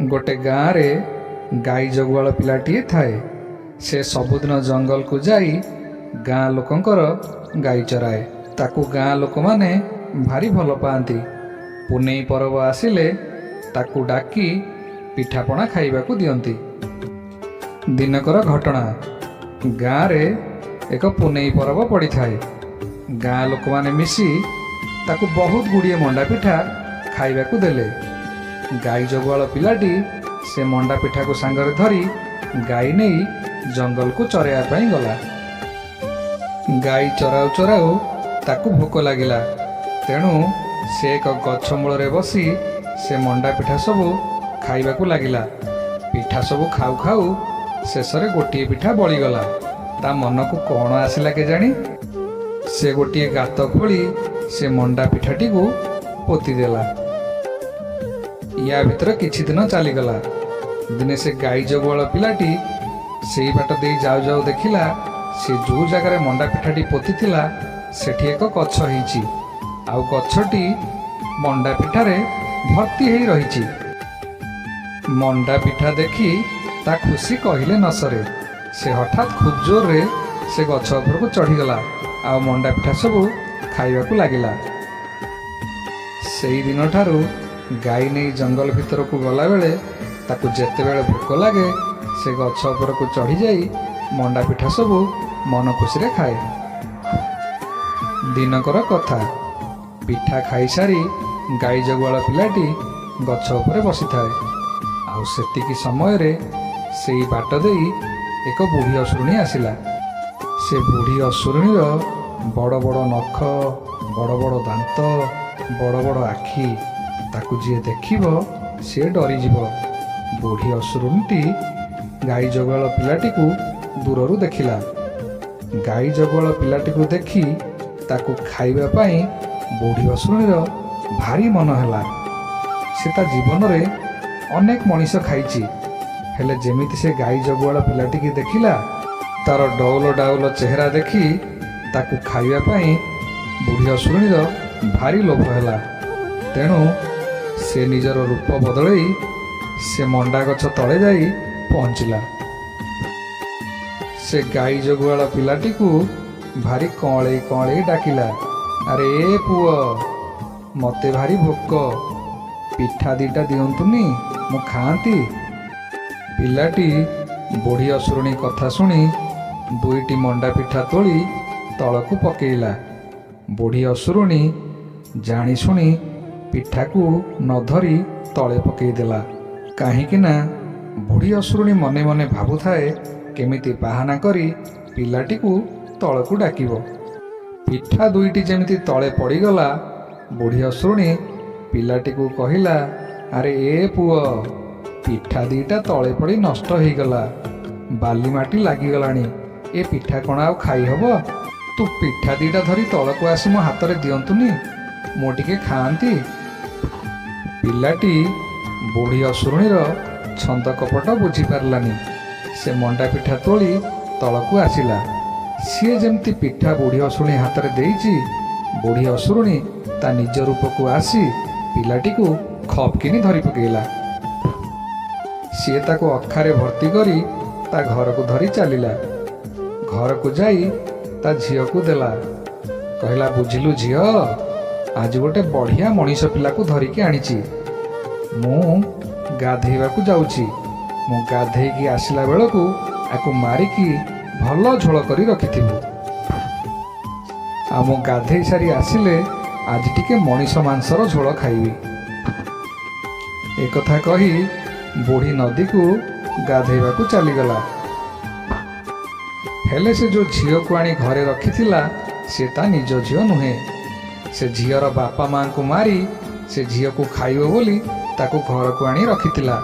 ଗୋଟେ ଗାଁରେ ଗାଈ ଜଗୁଆଳ ପିଲାଟିଏ ଥାଏ। ସେ ସବୁଦିନ ଜଙ୍ଗଲକୁ ଯାଇ ଗାଁ ଲୋକଙ୍କର ଗାଈ ଚରାଏ। ତାକୁ ଗାଁ ଲୋକମାନେ ଭାରି ଭଲ ପାଆନ୍ତି। ପୁନେଇ ପରବ ଆସିଲେ ତାକୁ ଡାକି ପିଠାପଣା ଖାଇବାକୁ ଦିଅନ୍ତି। ଦିନକର ଘଟଣା, ଗାଁରେ ଏକ ପୁନେଇ ପରବ ପଡ଼ିଥାଏ। ଗାଁ ଲୋକମାନେ ମିଶି ତାକୁ ବହୁତ ଗୁଡ଼ିଏ ମଣ୍ଡା ପିଠା ଖାଇବାକୁ ଦେଲେ। ଗାଈ ଜଗୁଆଳ ପିଲାଟି ସେ ମଣ୍ଡା ପିଠାକୁ ସାଙ୍ଗରେ ଧରି ଗାଈ ନେଇ ଜଙ୍ଗଲକୁ ଚରାଇବା ପାଇଁ ଗଲା। ଗାଈ ଚରାଉ ଚରାଉ ତାକୁ ଭୋକ ଲାଗିଲା। ତେଣୁ ସେ ଏକ ଗଛ ମୂଳରେ ବସି ସେ ମଣ୍ଡା ପିଠା ସବୁ ଖାଇବାକୁ ଲାଗିଲା। ପିଠା ସବୁ ଖାଉ ଖାଉ ଶେଷରେ ଗୋଟିଏ ପିଠା ବଳିଗଲା। ତା ମନକୁ କ'ଣ ଆସିଲା କେଜାଣି, ସେ ଗୋଟିଏ ଗାତ ଖୋଳି ସେ ମଣ୍ଡା ପିଠାଟିକୁ ପୋତିଦେଲା। ୟା ଭିତରେ କିଛି ଦିନ ଚାଲିଗଲା। ଦିନେ ସେ ଗାଈ ଜଗୁଆଳ ପିଲାଟି ସେଇ ବାଟ ଦେଇ ଯାଉ ଯାଉ ଦେଖିଲା, ସେ ଯେଉଁ ଜାଗାରେ ମଣ୍ଡା ପିଠାଟି ପୋତିଥିଲା ସେଠି ଏକ ଗଛ ହେଇଛି, ଆଉ ଗଛଟି ମଣ୍ଡା ପିଠାରେ ଭର୍ତ୍ତି ହେଇ ରହିଛି। ମଣ୍ଡା ପିଠା ଦେଖି ତା ଖୁସି କହିଲେ ନ ସରେ। ସେ ହଠାତ୍ ଖୁବ୍ ଜୋରରେ ସେ ଗଛ ଉପରକୁ ଚଢ଼ିଗଲା ଆଉ ମଣ୍ଡା ପିଠା ସବୁ ଖାଇବାକୁ ଲାଗିଲା। ସେଇ ଦିନଠାରୁ ଗାଈ ନେଇ ଜଙ୍ଗଲ ଭିତରକୁ ଗଲାବେଳେ ତାକୁ ଯେତେବେଳେ ଭୋକ ଲାଗେ, ସେ ଗଛ ଉପରକୁ ଚଢ଼ିଯାଇ ମଣ୍ଡା ପିଠା ସବୁ ମନ ଖୁସିରେ ଖାଏ। ଦିନକର କଥା, ପିଠା ଖାଇସାରି ଗାଈ ଜଗୁଆଳ ପିଲାଟି ଗଛ ଉପରେ ବସିଥାଏ। ଆଉ ସେତିକି ସମୟରେ ସେଇ ବାଟ ଦେଇ ଏକ ବୁଢ଼ୀ ଅସୁରୁଣୀ ଆସିଲା। ସେ ବୁଢ଼ୀ ଅସୁରୁଣୀର ବଡ଼ ବଡ଼ ନଖ, ବଡ଼ ବଡ଼ ଦାନ୍ତ, ବଡ଼ ବଡ଼ ଆଖି। ତାକୁ ଯିଏ ଦେଖିବ ସିଏ ଡରିଯିବ। ବୁଢ଼ୀ ଅସୁରୁଣୀଟି ଗାଈ ଜଗୁଆଳ ପିଲାଟିକୁ ଦୂରରୁ ଦେଖିଲା। ଗାଈ ଜଗୁଆଳ ପିଲାଟିକୁ ଦେଖି ତାକୁ ଖାଇବା ପାଇଁ ବୁଢ଼ୀ ଅସୁରୁଣୀର ଭାରି ମନ ହେଲା। ସେ ତା ଜୀବନରେ ଅନେକ ମଣିଷ ଖାଇଛି, ହେଲେ ଯେମିତି ସେ ଗାଈ ଜଗୁଆଳ ପିଲାଟିକି ଦେଖିଲା, ତାର ଡଉଲ ଡାଉଲ ଚେହେରା ଦେଖି ତାକୁ ଖାଇବା ପାଇଁ ବୁଢ଼ୀ ଅସୁରୁଣୀର ଭାରି ଲୋଭ ହେଲା। ତେଣୁ ସେ ନିଜର ରୂପ ବଦଳେଇ ସେ ମଣ୍ଡା ଗଛ ତଳେ ଯାଇ ପହଞ୍ଚିଲା। ସେ ଗାଈ ଜଗୁଆଳ ପିଲାଟିକୁ ଭାରି କଅଁଳେଇ କଅଁଳେଇ ଡାକିଲା, "ଆରେ ଏ ପୁଅ, ମୋତେ ଭାରି ଭୋକ, ପିଠା ଦିଟା ଦିଅନ୍ତୁନି, ମୁଁ ଖାଆନ୍ତି।" ପିଲାଟି ବୁଢ଼ୀ ଅସୁରୁଣୀ କଥା ଶୁଣି ଦୁଇଟି ମଣ୍ଡା ପିଠା ତୋଳି ତଳକୁ ପକେଇଲା। ବୁଢ଼ୀ ଅସୁରୁଣୀ ଜାଣିଶୁଣି ପିଠାକୁ ନ ଧରି ତଳେ ପକେଇଦେଲା। କାହିଁକି ନା ବୁଢ଼ୀ ଅସୁରୁଣୀ ମନେ ମନେ ଭାବୁଥାଏ କେମିତି ବାହାନା କରି ପିଲାଟିକୁ ତଳକୁ ଡାକିବ। ପିଠା ଦୁଇଟି ଯେମିତି ତଳେ ପଡ଼ିଗଲା, ବୁଢ଼ୀ ଅସୁରୁଣୀ ପିଲାଟିକୁ କହିଲା, "ଆରେ ଏ ପୁଅ, ପିଠା ଦିଟା ତଳେ ପଡ଼ି ନଷ୍ଟ ହେଇଗଲା, ବାଲି ମାଟି ଲାଗିଗଲାଣି। ଏ ପିଠା କ'ଣ ଆଉ ଖାଇ ହବ? ତୁ ପିଠା ଦିଟା ଧରି ତଳକୁ ଆସି ମୋ ହାତରେ ଦିଅନ୍ତୁନି, ମୁଁ ଟିକେ ଖାଆନ୍ତି।" ପିଲାଟି ବୁଢ଼ୀ ଅସୁରୁଣୀର ଛନ୍ଦ କପଟ ବୁଝିପାରିଲାନି। ସେ ମଣ୍ଡା ପିଠା ତୋଳି ତଳକୁ ଆସିଲା। ସିଏ ଯେମିତି ପିଠା ବୁଢ଼ୀ ଅସୁରୁଣୀ ହାତରେ ଦେଇଛି, ବୁଢ଼ୀ ଅସୁରୁଣୀ ତା ନିଜ ରୂପକୁ ଆସି ପିଲାଟିକୁ ଖପ୍ କିନି ଧରି ପକେଇଲା। ସିଏ ତାକୁ ଅଖାରେ ଭର୍ତ୍ତି କରି ତା ଘରକୁ ଧରି ଚାଲିଲା। ଘରକୁ ଯାଇ ତା ଝିଅକୁ ଦେଲା। କହିଲା, "ବୁଝିଲୁ ଝିଅ, ଆଜି ଗୋଟେ ବଢ଼ିଆ ମଣିଷ ପିଲାକୁ ଧରିକି ଆଣିଛି। ମୁଁ ଗାଧେଇବାକୁ ଯାଉଛି। ମୁଁ ଗାଧେଇକି ଆସିଲା ବେଳକୁ ଆକୁ ମାରିକି ଭଲ ଝୋଳ କରି ରଖିଥିବୁ। ଆଉ ମୁଁ ଗାଧେଇ ସାରି ଆସିଲେ ଆଜି ଟିକେ ମଣିଷ ମାଂସର ଝୋଳ ଖାଇବି।" ଏକଥା କହି ବୁଢ଼ୀ ନଦୀକୁ ଗାଧେଇବାକୁ ଚାଲିଗଲା। ହେଲେ ସେ ଯେଉଁ ଝିଅକୁ ଆଣି ଘରେ ରଖିଥିଲା, ସେ ତା ନିଜ ଝିଅ ନୁହେଁ। ସେ ଝିଅର ବାପା ମାଙ୍କୁ ମାରି ସେ ଝିଅକୁ ଖାଇବ ବୋଲି ତାକୁ ଘରକୁ ଆଣି ରଖିଥିଲା।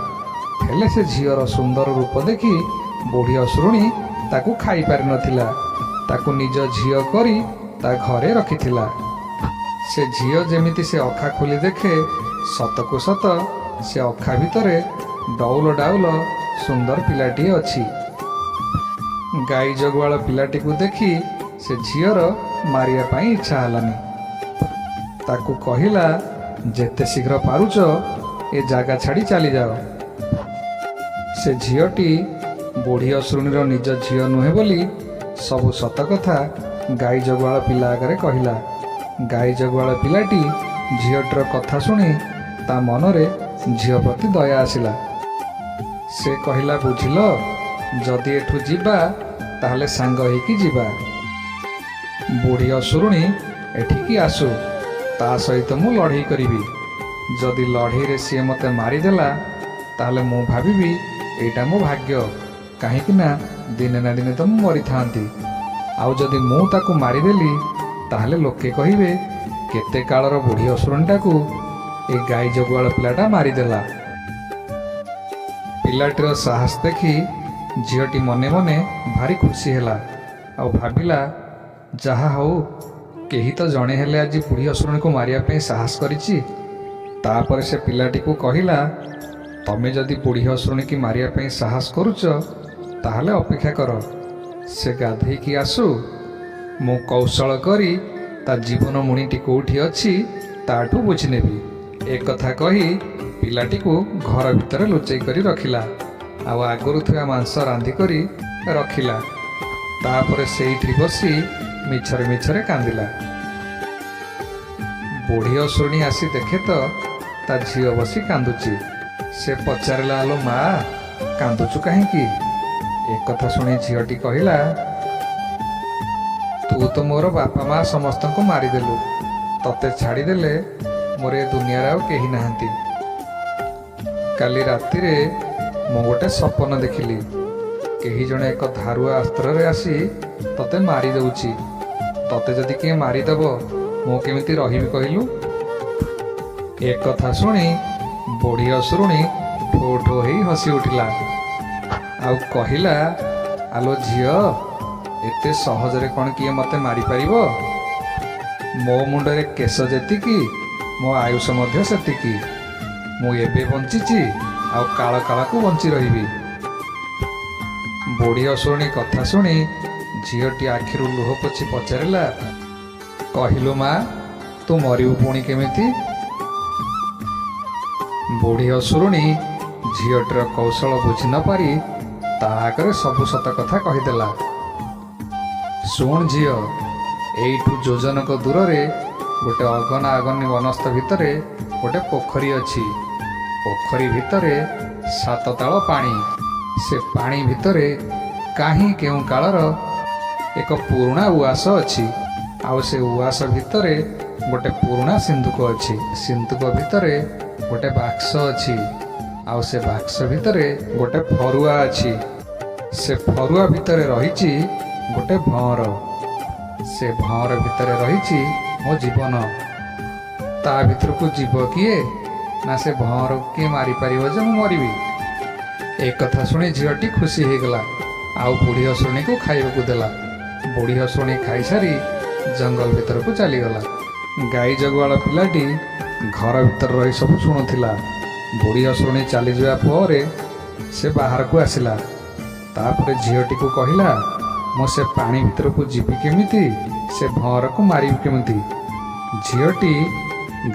ହେଲେ ସେ ଝିଅର ସୁନ୍ଦର ରୂପ ଦେଖି ବୁଢ଼ୀ ଅସୁରୁଣୀ ତାକୁ ଖାଇପାରିନଥିଲା। ତାକୁ ନିଜ ଝିଅ କରି ତା ଘରେ ରଖିଥିଲା। ସେ ଝିଅ ଯେମିତି ସେ ଅଖା ଖୋଲି ଦେଖେ, ସତକୁ ସତ ସେ ଅଖା ଭିତରେ ଡଉଲ ଡାଉଲ ସୁନ୍ଦର ପିଲାଟିଏ ଅଛି। ଗାଈ ଜଗୁଆଳ ପିଲାଟିକୁ ଦେଖି ସେ ଝିଅର ମାରିବା ପାଇଁ ଇଚ୍ଛା ହେଲାନି। ତାକୁ କହିଲା, ଯେତେ ଶୀଘ୍ର ପାରୁଛ ଏ ଜାଗା ଛାଡ଼ି ଚାଲିଯାଅ। ସେ ଝିଅଟି ବୁଢ଼ୀ ଅସୁରୁଣୀର ନିଜ ଝିଅ ନୁହେଁ ବୋଲି ସବୁ ସତ କଥା ଗାଈ ଜଗୁଆଳ ପିଲା ଆଗରେ କହିଲା। ଗାଈ ଜଗୁଆଳ ପିଲାଟି ଝିଅଟିର କଥା ଶୁଣି ତା ମନରେ ଝିଅ ପ୍ରତି ଦୟା ଆସିଲା। ସେ କହିଲା, ବୁଝିଲ, ଯଦି ଏଠୁ ଯିବା ତାହେଲେ ସାଙ୍ଗ ହେଇକି ଯିବା। ବୁଢ଼ୀ ଅସୁରୁଣୀ ଏଠିକି ଆସୁ, ତା ସହିତ ମୁଁ ଲଢ଼େଇ କରିବି। ଯଦି ଲଢ଼େଇରେ ସିଏ ମୋତେ ମାରିଦେଲା, ତାହେଲେ ମୁଁ ଭାବିବି ଏଇଟା ମୋ ଭାଗ୍ୟ, କାହିଁକି ନା ଦିନେ ନା ଦିନେ ତ ମୁଁ ମରିଥାନ୍ତି। ଆଉ ଯଦି ମୁଁ ତାକୁ ମାରିଦେଲି, ତାହେଲେ ଲୋକେ କହିବେ କେତେ କାଳର ବୁଢ଼ୀ ଅସୁରୁଣୀଟାକୁ ଏ ଗାଈ ଜଗୁଆଳ ପିଲାଟା ମାରିଦେଲା। ପିଲାଟିର ସାହସ ଦେଖି ଝିଅଟି ମନେ ମନେ ଭାରି ଖୁସି ହେଲା ଆଉ ଭାବିଲା, ଯାହା ହଉ, କେହି ତ ଜଣେ ହେଲେ ଆଜି ବୁଢ଼ୀ ଅସୁରୁଣୀକୁ ମାରିବା ପାଇଁ ସାହସ କରିଛି। ତାପରେ ସେ ପିଲାଟିକୁ କହିଲା, ତମେ ଯଦି ବୁଢ଼ୀ ଅସୁରୁଣୀକି ମାରିବା ପାଇଁ ସାହସ କରୁଛ, ତାହେଲେ ଅପେକ୍ଷା କର, ସେ ଗାଧେଇକି ଆସୁ, ମୁଁ କୌଶଳ କରି ତା ଜୀବନ ମୁଣିଟି କୋଉଠି ଅଛି ତାଠୁ ବୁଝିନେବି। ଏକଥା କହି ପିଲାଟିକୁ ଘର ଭିତରେ ଲୁଚେଇ କରି ରଖିଲା ଆଉ ଆଗରୁ ଥିବା ମାଂସ ରାନ୍ଧି କରି ରଖିଲା। ତାପରେ ସେଇଠି ବସି ମିଛରେ ମିଛରେ କାନ୍ଦିଲା। ବୁଢ଼ୀ ଅସୁରୁଣୀ ଆସି ଦେଖେ ତ ତା ଝିଅ ବସି କାନ୍ଦୁଛି। ସେ ପଚାରିଲା, ଆଲୋ ମା, କାନ୍ଦୁଛୁ କାହିଁକି? ଏକଥା ଶୁଣି ଝିଅଟି କହିଲା, ତୁ ତ ମୋର ବାପା ମା ସମସ୍ତଙ୍କୁ ମାରିଦେଲୁ। ତତେ ଛାଡ଼ିଦେଲେ ମୋର ଏ ଦୁନିଆରେ ଆଉ କେହି ନାହାନ୍ତି। କାଲି ରାତିରେ ମୁଁ ଗୋଟେ ସପନ ଦେଖିଲି, କେହି ଜଣେ ଏକ ଧାରୁଆ ଅସ୍ତ୍ରରେ ଆସି ତତେ ମାରିଦେଉଛି। ତତେ ଯଦି କିଏ ମାରିଦେବ, ମୁଁ କେମିତି ରହିବି କହିଲୁ? ଏକଥା ଶୁଣି ବୁଢ଼ୀ ଅସୁରୁଣୀ ଠୋ ଠୋ ହେଇ ହସି ଉଠିଲା ଆଉ କହିଲା, ଆଲୋ ଝିଅ, ଏତେ ସହଜରେ କ'ଣ କିଏ ମୋତେ ମାରିପାରିବ? ମୋ ମୁଣ୍ଡରେ କେଶ ଯେତିକି, ମୋ ଆୟୁଷ ମଧ୍ୟ ସେତିକି। ମୁଁ ଏବେ ବଞ୍ଚିଛି ଆଉ କାଳ କାଳକୁ ବଞ୍ଚି ରହିବି। ବୁଢ଼ୀ ଅସୁରୁଣୀ କଥା ଶୁଣି ଝିଅଟି ଆଖିରୁ ଲୁହ ପୋଛି ପଚାରିଲା, କହିଲୁ ମା, ତୁ ମରିବୁ ପୁଣି କେମିତି? ବୁଢ଼ୀ ଅସୁରୁଣୀ ଝିଅଟିର କୌଶଳ ବୁଝି ନ ପାରି ତା ଆଗରେ ସବୁ ସତ କଥା କହିଦେଲା। ଶୁଣ ଝିଅ, ଏଇଠୁ ଯୋଜନକ ଦୂରରେ ଗୋଟେ ଅଗନା ଅଗନି ବନସ୍ତ ଭିତରେ ଗୋଟେ ପୋଖରୀ ଅଛି। ପୋଖରୀ ଭିତରେ ସାତତାଳ ପାଣି। ସେ ପାଣି ଭିତରେ କାହିଁ କେଉଁ କାଳର ଏକ ପୁରୁଣା ଉଆସ ଅଛି। ଆଉ ସେ ଉଆସ ଭିତରେ ଗୋଟେ ପୁରୁଣା ସିନ୍ଧୁକ ଅଛି। ସିନ୍ଧୁକ ଭିତରେ ଗୋଟେ ବାକ୍ସ ଅଛି। ଆଉ ସେ ବାକ୍ସ ଭିତରେ ଗୋଟେ ଫରୁଆ ଅଛି। ସେ ଫରୁଆ ଭିତରେ ରହିଛି ଗୋଟେ ଭଅଁର। ସେ ଭଅଁର ଭିତରେ ରହିଛି ମୋ ଜୀବନ। ତା ଭିତରକୁ ଯିବ କିଏ, ନା ସେ ଭଅଁରକୁ କିଏ ମାରିପାରିବ ଯେ ମୁଁ ମରିବି? ଏ କଥା ଶୁଣି ଝିଅଟି ଖୁସି ହେଇଗଲା ଆଉ ବୁଢ଼ୀ ଅସୁରୁଣୀକୁ ଖାଇବାକୁ ଦେଲା। ବୁଢ଼ୀ ଅସୁରୁଣୀ ଖାଇସାରି ଜଙ୍ଗଲ ଭିତରକୁ ଚାଲିଗଲା। ଗାଈ ଜଗୁଆଳ ପିଲାଟି ଘର ଭିତରେ ରହି ସବୁ ଶୁଣୁଥିଲା। ବୁଢ଼ୀ ଅସୁରୁଣୀ ଚାଲିଯିବା ପରେ ସେ ବାହାରକୁ ଆସିଲା। ତାପରେ ଝିଅଟିକୁ କହିଲା, ମୁଁ ସେ ପାଣି ଭିତରକୁ ଯିବି କେମିତି? ସେ ଭଅଁରକୁ ମାରିବି କେମିତି? ଝିଅଟି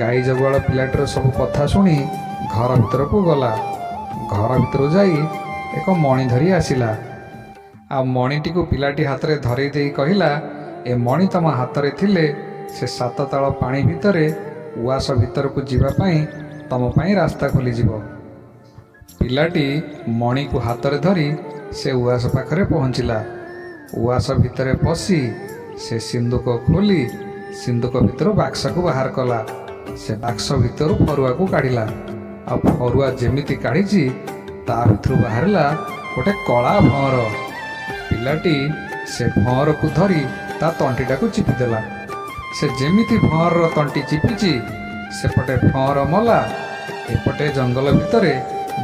ଗାଈ ଜଗୁଆଳ ପିଲାଟିର ସବୁ କଥା ଶୁଣି ଘର ଭିତରକୁ ଗଲା। ଘର ଭିତରକୁ ଯାଇ ଏକ ମଣି ଧରି ଆସିଲା। ଆଉ ମଣିଟିକୁ ପିଲାଟି ହାତରେ ଧରେଇ ଦେଇ କହିଲା, ଏ ମଣି ତମ ହାତରେ ଥିଲେ ସେ ସାତ ତାଳ ପାଣି ଭିତରେ ଉଆସ ଭିତରକୁ ଯିବା ପାଇଁ ତମ ପାଇଁ ରାସ୍ତା ଖୋଲିଯିବ। ପିଲାଟି ମଣିକୁ ହାତରେ ଧରି ସେ ଉଆସ ପାଖରେ ପହଞ୍ଚିଲା। ଉଆସ ଭିତରେ ପଶି ସେ ସିନ୍ଦୁକ ଖୋଲି ସିନ୍ଦୁକ ଭିତରୁ ବାକ୍ସକୁ ବାହାର କଲା। ସେ ବାକ୍ସ ଭିତରୁ ଫରୁଆକୁ କାଢ଼ିଲା। ଆଉ ଫରୁଆ ଯେମିତି କାଢ଼ିଛି, ତା ଭିତରୁ ବାହାରିଲା ଗୋଟେ କଳା ଭଅଁର। ପିଲାଟି ସେ ଭଅଁରକୁ ଧରି ତା ତଣ୍ଟିଟାକୁ ଚିପିଦେଲା। ସେ ଯେମିତି ଭଅଁରର ତଣ୍ଟି ଚିପିଛି, ସେପଟେ ଭଅଁର ମଲା, ଏପଟେ ଜଙ୍ଗଲ ଭିତରେ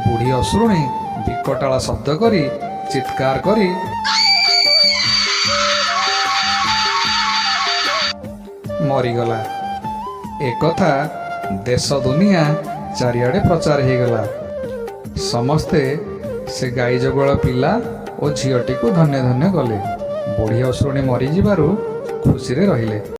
ବୁଢ଼ୀ ଅସୁରୁଣୀ ବିକଟାଳ ଶବ୍ଦ କରି ଚିତ୍କାର କରି ମରିଗଲା। ଏକଥା ଦେଶ ଦୁନିଆ ଚାରିଆଡ଼େ ପ୍ରଚାର ହେଇଗଲା। ସମସ୍ତେ ସେ ଗାଈ ଜଗୁଆଳ ପିଲା ଓ ଝିଅଟିକୁ ଧନ୍ୟ ଧନ୍ୟ କଲେ। ବୁଢ଼ୀ ଅସୁରୁଣୀ ମରିଯିବାରୁ ଖୁସିରେ ରହିଲେ।